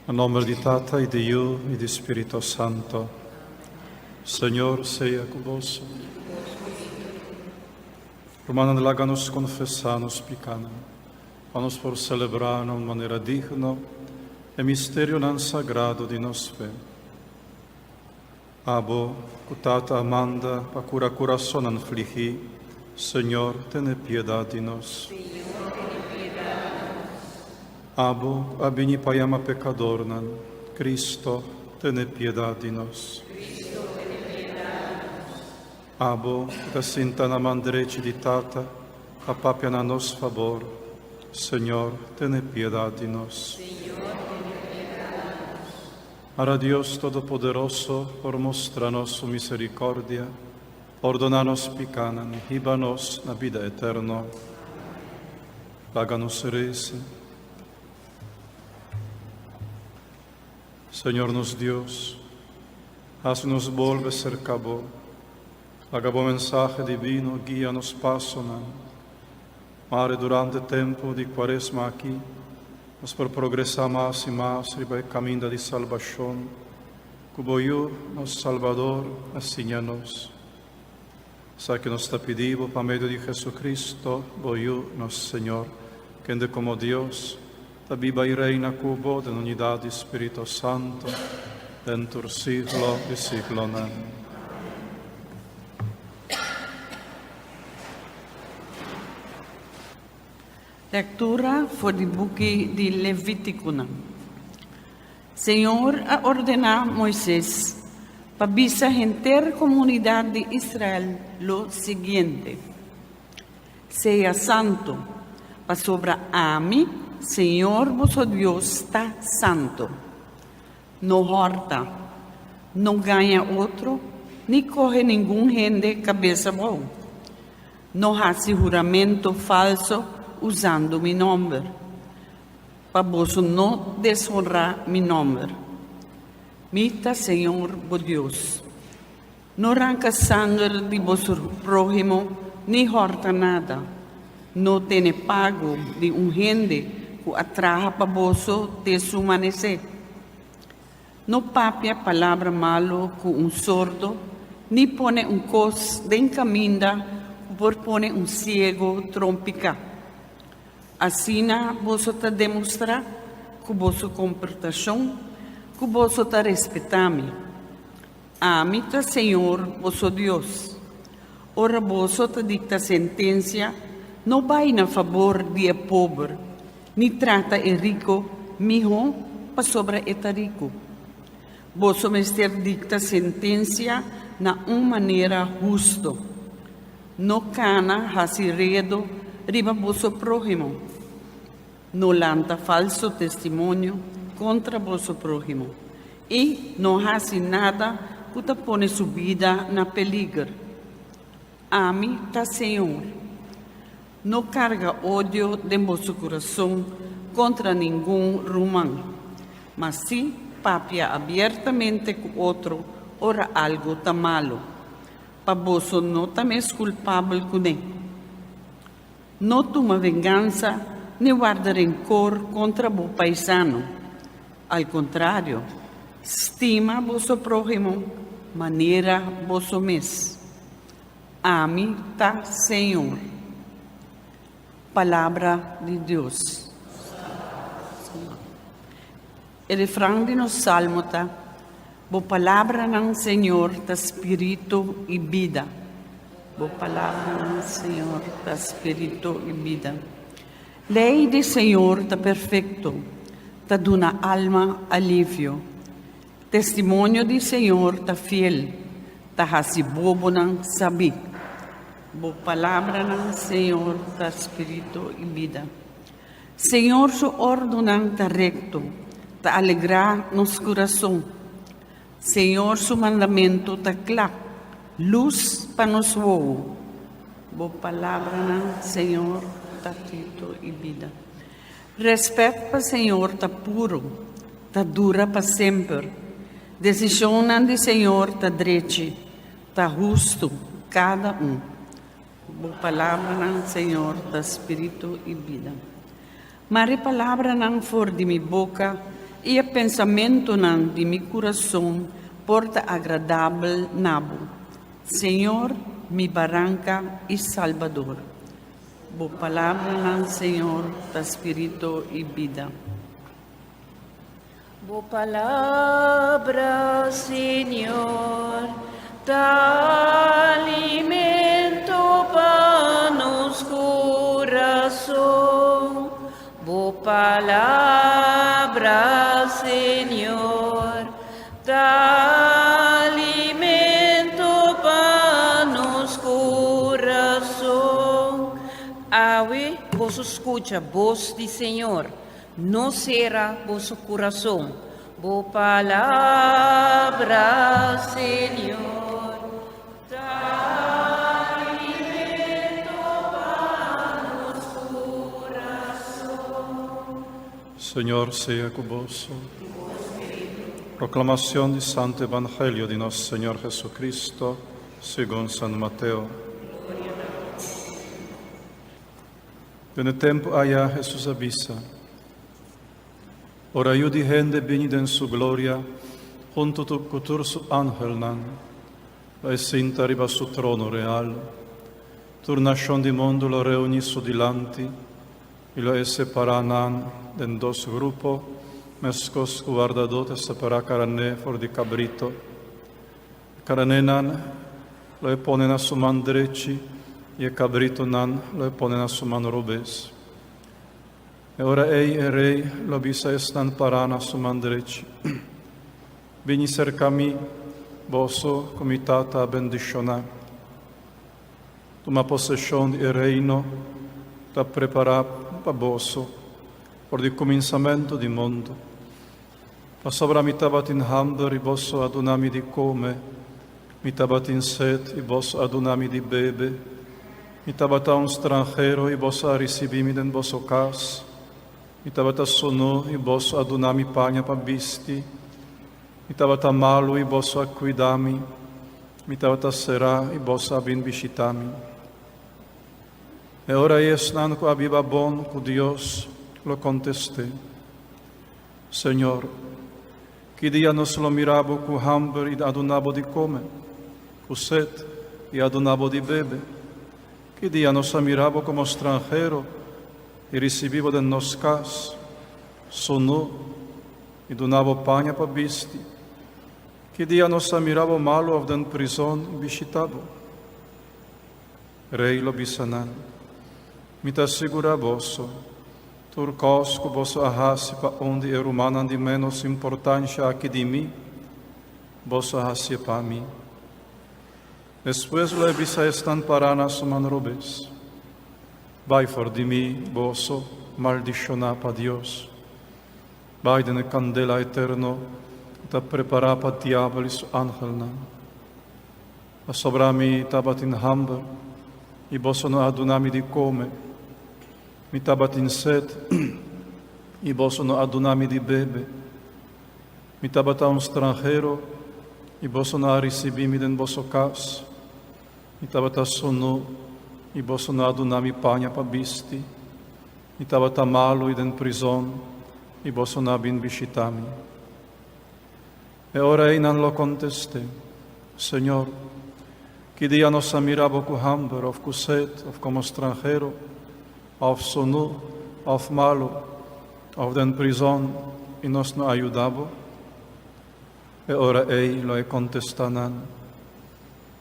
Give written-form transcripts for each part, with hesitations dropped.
Na nomber di Tata y di Yu y di Spirito Santo. Señor sea cu boso. Rumannan, laga nos confesa nos picanan, pa nos por celebra na un manera digno e misterionan sagrado di nos fe. Abo, cu Tata a manda pa cura curasonnan fligí, Señor, tene piedad di nos. Abo, cu a bini pa yama pecadornan, Cristo, tene piedad di nos. Abo, cu ta sinta na man drechi di Tata pa papia na nos fabor, Señor, tene piedad di nos. Ara Dios Todopoderoso por mustra nos su misericordia, pordona nos picanan y hiba nos na bida eterno. Laga nos reza. Señor nos Dios, haci nos bolbe cerca Bo. Laga Bo mensahe divino guia nos pasonan. Mare durante tempo di Cuaresma aki, nos por progresá mas i mas riba e kaminda di salbashon ku bo Yu, nos Salbador, a siña nos. Esaki nos ta pidi bo pa medio di Jesucristo, bo Yu, nos Señor, kende komo Dios ta biba i reina ku bo den unidat di Spirito Santo, den tur siglo di siglonan. Lektura for di buki di Levítikonan. Señor a ordená Moises pa bisa henter komunidat di Israel lo siguiente, Sea santu, pasobra ami, señor boso Dios, ta santu. No hòrta, no gaña otro, ni kohe ningun hende kabes abou. No hasi huramento falso usando mi nòmber, pa boso no deshonrá mi nòmber. Mi ta señor bo Dios. No ranka sanger di boso próhimo ni hòrta nada. No tene pago di un hende ku a traha pa boso te su manesé. No papia palabra malu ku un sordo, ni pone un kos den kaminda ku por pone un siego trompiká. Asina boso ta demostrá ku boso komportashon ku boso ta respetá mi. Ami ta señor boso Dios. Ora boso ta dikta sentensia, no bai na fabor di e pober, ni trata e riko mihó pasobra e ta riku. Boso mester dikta sentensia na un manera husto. No kana hasi redo riba boso próhimo. No lanta falso testimonio kontra boso próhimo, i no hasi nada ku ta pone su bida na peliger. Ami ta señor. No karga odio den boso kurason kontra ningun ruman, ma sí papia abiertamente ku otro ora algu ta malu, pa boso no ta mes kulpabel kuné. No tuma vengansa ni warda renkor kontra bo paisano. Al kontrario, stima boso próhimo manera boso mes. Ami ta Señor. Palabra di Dios. E refran di nos salmo ta, Bo palabranan, Señor, ta spiritu i bida. Bo palabranan, Señor, ta spiritu i bida. Lei di Señor ta perfekto, ta duna alma alivio. Testimonio di Señor ta fiel, ta hasi bobonan sabí. Bo palabranan, Señor, ta spiritu i bida. Señor su ordunan ta recto, ta alegrá nos curason. Señor su mandamentu ta cla, lus pa nos wowo. Bo palabranan, Señor, ta tito i bida. Respet pa Señor ta puro, ta dura pa semper. Decisionnan di Señor ta drechi, ta hustu, cada un. Bo palabranan, Señor, ta spiritu i bida. Mare palabranan for di mi boka i e pensamentunan di mi kurason por ta agradabel na bo, Señor, mi Baranka i Salbador. Bo palabranan, Señor, ta spiritu i bida. Bo palabra, Señor, ta alimento pa nos kurason. Bo palabra, Señor, ta alimento pa nos kurason. Awe boso skucha bos di Señor. No sera boso kurason. Bo palabra, Señor, ta alimento pa nos kurason. Señor sea ku boso. Proclamación di Santo Evangelio di nos Señor Jesucristo, segun San Mateo. Den e tempu aya Hesus a bisa, Ora Yu di hende bini den su gloria huntu ku tur su angelnan, lo e sinta riba su trono real. Tur nashon di mundu lo reuní su dilanti, i lo e separá nan den dos grupo, meskos ku wardadó ta separá karané for di kabrito. E karanénan lo e pone na su man drechi i e kabritonan lo e pone na su man robes. E ora ei e rei lo bisa esnan pará na su man drechi, Bini serka mi, boso ku mi Tata a bendishoná. Tuma poseshon di e reino ku ta prepará pa boso for di kuminsamentu di mundu. Pasobra mi tabatin hamber i boso a duna mi di kome, mi tabatin set i boso a duna mi di bebe, mi tabata un stranhero i boso a risibí mi den boso kas, mi tabata sunú i boso a duna mi paña pa bisti, mi tabata malu i boso a kuida mi, mi tabata será i boso a bin bishitá mi. E ora ei esnan ku a biba bon ku Dios lo kontest'é, Señor, ki dia nos lo mira bo ku hamber i a duna bo di kome, ku set i a duna bo di bebe? Ki dia nos a mira bo komo stranhero i risibí bo den nos kas, sunú, i duna bo paña pa bisti? Ki dia nos a mira bo malu òf den prizon i bishitá bo? Rei lo bisa nan, Mi ta sigurá boso, Tur kos ku boso a hasi pa un di e rumannan di ménos importansha aki di mi, boso a hasié pa mi. Despues lo e bisa esnan pará na su man robes, Bai for di mi, boso, maldishoná pa Dios. Bai den e kandela eterno ku ta prepará pa diabel i su angelnan. Pasobra mi tabatin hamber, i boso no a duna mi di kome. Mi tabatin set, i boso no a duna mi di bebe. Mi tabata un stranhero, i boso no a risibí mi den boso kas. Mi tabata sunú, i boso no a duna mi paña pa bisti. Mi tabata malu i den prizon, i boso no a bin bishitá mi. E ora ei nan lo kontest'é, Señor, ki dia nos a mira bo ku hamber òf ku set òf komo stranhero òf sunú òf malu òf den prizon i nos no a yuda bo? E ora ei lo e kontestá nan,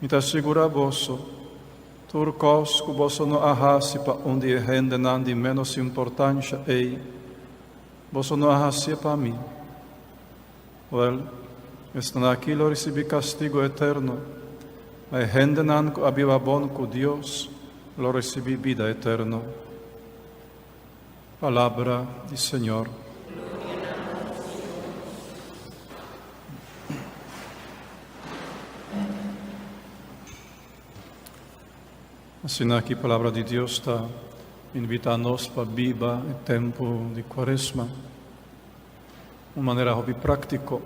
Mi ta sigurá boso, tur kos ku boso no a hasi pa un di e hendenan di ménos importansha ei, boso no a hasié pa mi. Wèl, esnan aki lo risibí kastigu eterno, ma e hendenan ku a biba bon ku Dios lo risibí bida eterno. Palabra di Señor. Asina aki Palabra di Dios ta invitá nos pa biba e tempu di Kuaresma. Un manera hopi práktiko.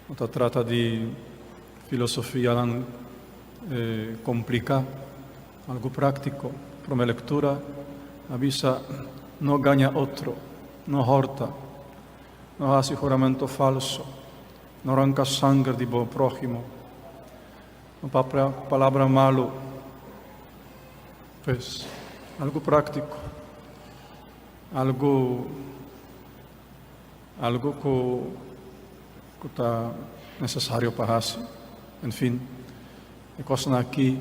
No ta trata di filosofianan kompliká, algu práktiko. Promé lektura a bisa, No gaña otro, no hòrta. No hasi huramento falso. No ranka sanger di bo próhimo. No papia palabra malu. Pues, algu práktiko, algu algu ku ku ta nesesario pa hasi. En fin, e kosnan aki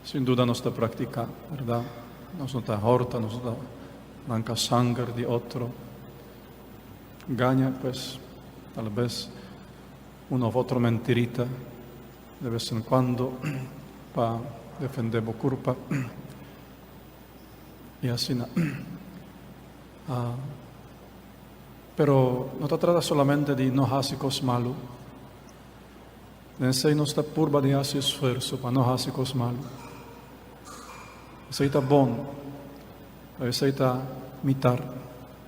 sin duda nos ta praktiká, bèrdat? Nos no ta hòrta, nos no ta ranka sanger di otro. Gaña, pues, tal bes un òf otro mentirita de bes en kuando pa defendé bo kurpa i asina. Pero no ta trata solamente di no hasi kos malu. Den esei nos ta purba di hasi esfuerso pa no hasi kos malu. Esei ta bon, pero esei ta mitar,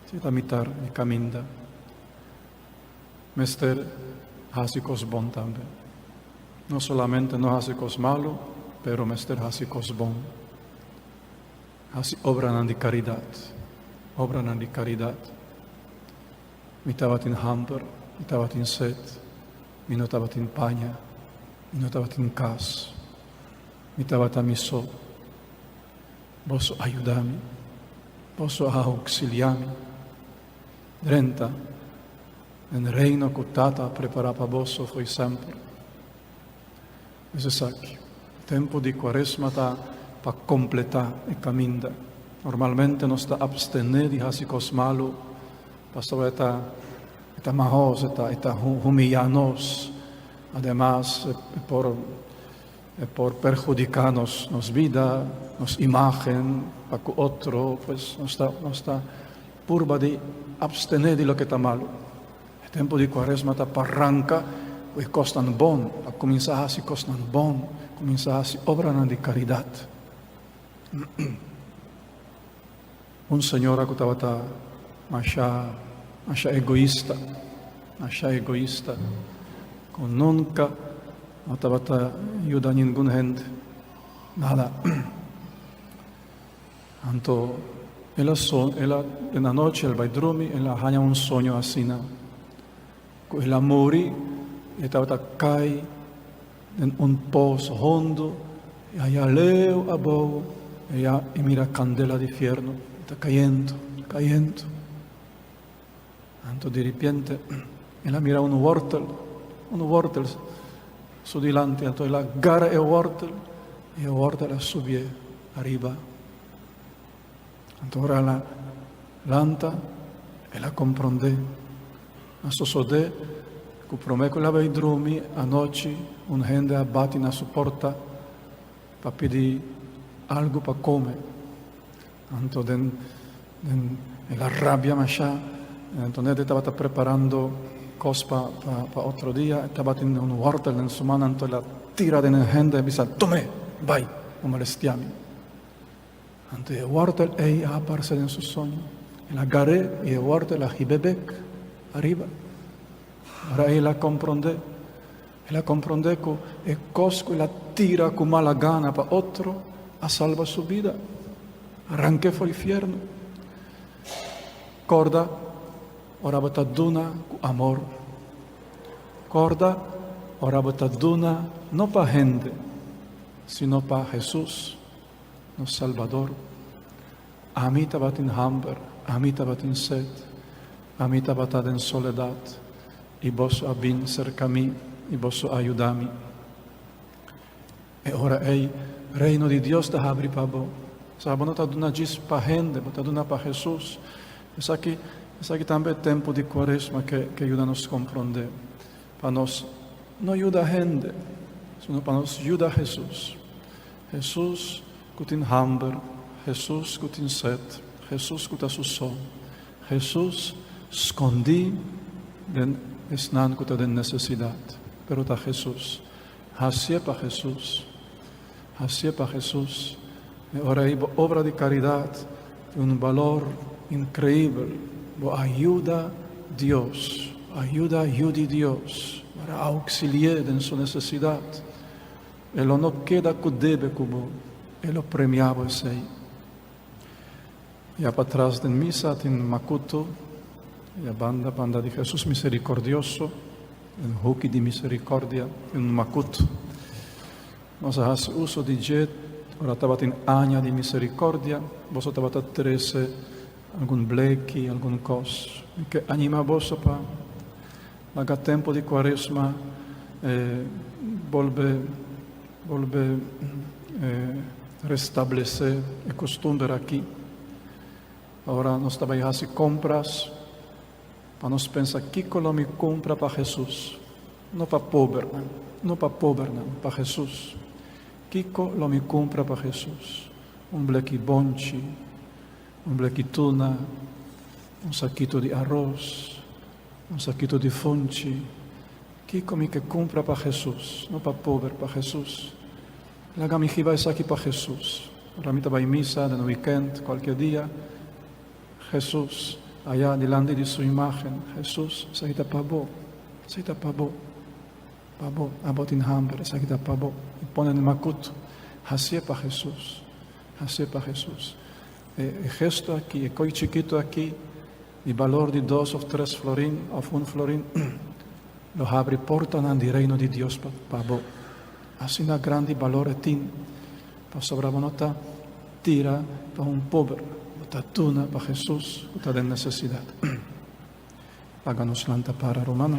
esei ta mitar di kaminda. Mester hasi kos bon tambe. No solamente no hasi kos malu, pero mester hasi kos bon. Hasi obranan di karidat, obranan di karidat. Mi tabatin hamber, mi tabatin set, mi no tabatin paña, mi no tabatin kas, mi tabata mi so. Boso a yuda mi, boso a auxiliá mi. Drenta den reino ku Tata a prepará pa boso fo'i semper. Mes esaki, tempu di Kuaresma ta pa kompletá e kaminda. Normalmente nos ta apstené di hasi kos malu, pasobra e ta e ta mahos, e ta e ta humiyá nos. Ademas e por e por perhudiká nos nos bida, nos imágen pa ku otro, pues nos ta nos ta purba di apstené di loke ta malu. E tempu di Kuaresma ta pa ranka ku e kosnan bon, pa kuminsá hasi kosnan bon, kuminsá hasi obranan di karidat. Un señora ku tabata masha masha egoista, masha egoista, ku nunka no tabata yuda ningun hende, nada. Anto el a so, el a, den anochi el bai drumi, el a haña un soño asina, ku el a muri, i e tabata kai den un pos hondo, i aya leu abou, aya e mira kandela di fierno, e ta kayendo, kayendo. Anto diripiente el a mira un wòrtel, un wòrtel su dilanti, anto el a gara e wòrtel i e wòrtel a subié ariba. Anto ora el a lanta, el a komprondé. A sosodé ku promé ku el a bai drumi anochi, un hende a bati na su porta pa pidi algu pa kome. Anto den den el a rabia mashá. Anto net e tabata preparando kos pa pa pa otro dia, e tabatin un wòrtel den su man, anto el a tira den e hende i a bisa, Tum'é, bai, no molestiá mi. Anto e wòrtel ei a aparesé den su soño. El a gar'é i e wòrtel a hib'é bek ariba. Ora el a komprondé, el a komprondé ku e kos ku el a tira ku mala gana pa otro a salba su bida, a rank'é for infierno. Kòrda ora bo ta duna ku amor. Kòrda ora bo ta duna no pa hende, sino pa Hesus, nos Salbador. Ami tabatin hamber, ami tabatin set, ami tabata den soledat, i boso a bin serka mi i boso a yuda mi. E ora ei, Reino di Dios ta habri pa bo. Sa, bo no ta duna djis pa hende, bo ta duna pa Hesus. Esaki, esaki tambe e tempu di Kuaresma ke ke yuda nos komprondé, pa nos no yuda hende, sino pa nos yuda Hesus. Hesus ku tin hamber, Hesus ku tin set, Hesus ku ta su so, Hesus skondí den esnan ku ta den nesesidat, pero ta Hesus. Hasié pa Hesus. Hasié pa Hesus. E ora ei bo obra di karidat tin un balor inkreibel. Bo a yuda Dios, a yuda Yu di Dios, bo a auxili'é den su nesesidat. E lo no keda ku debe ku bo, e lo premiá bo esei. Ya patras den misa tin makutu. Aya banda, banda di Jesus Misericordioso, den huki di misericordia, tin un macut. Nos a haci uso di dje ora tabatin Aña di Misericordia. Boso tabata trece algun bleki, algun cos. Mi ke anima boso pa laga tempo di Cuaresma bolbe bolbe restablece e costumber aki. Ora nos ta bai haci compras, pa nos pensa kico lo mi cumpra pa Jesus, no pa pobernan, no pa pobernan, pa Jesus. Kico lo mi cumpra pa Jesus? Un bleki bonchi, un bleki tuna, un sakito di aros, un sakito di funchi. Kico mi ke cumpra pa Jesus? No pa pober, pa Jesus. Laga mi hiba esaki pa Jesus. Ora mi ta bai misa den weekend, cualkier dia, Jesus, aya dilanti di su imagen, Jesus, esaki ta pa bo, esaki ta pa bo, pa bo, abo tin hamber, esaki ta pa bo. I pone den macut, hacié pa Jesus, hacié pa Jesus. E e gesto aki, e coi chikito aki, di balor di dos of tres florin of un florin, lo habri portanan di Reino di Dios pa pa bo. Asina grandi balor e tin, pasobra bo no ta tira pa un pober, bo ta duna pa Jesus ku ta den nesesidat. Laga nos lanta para, rumannan.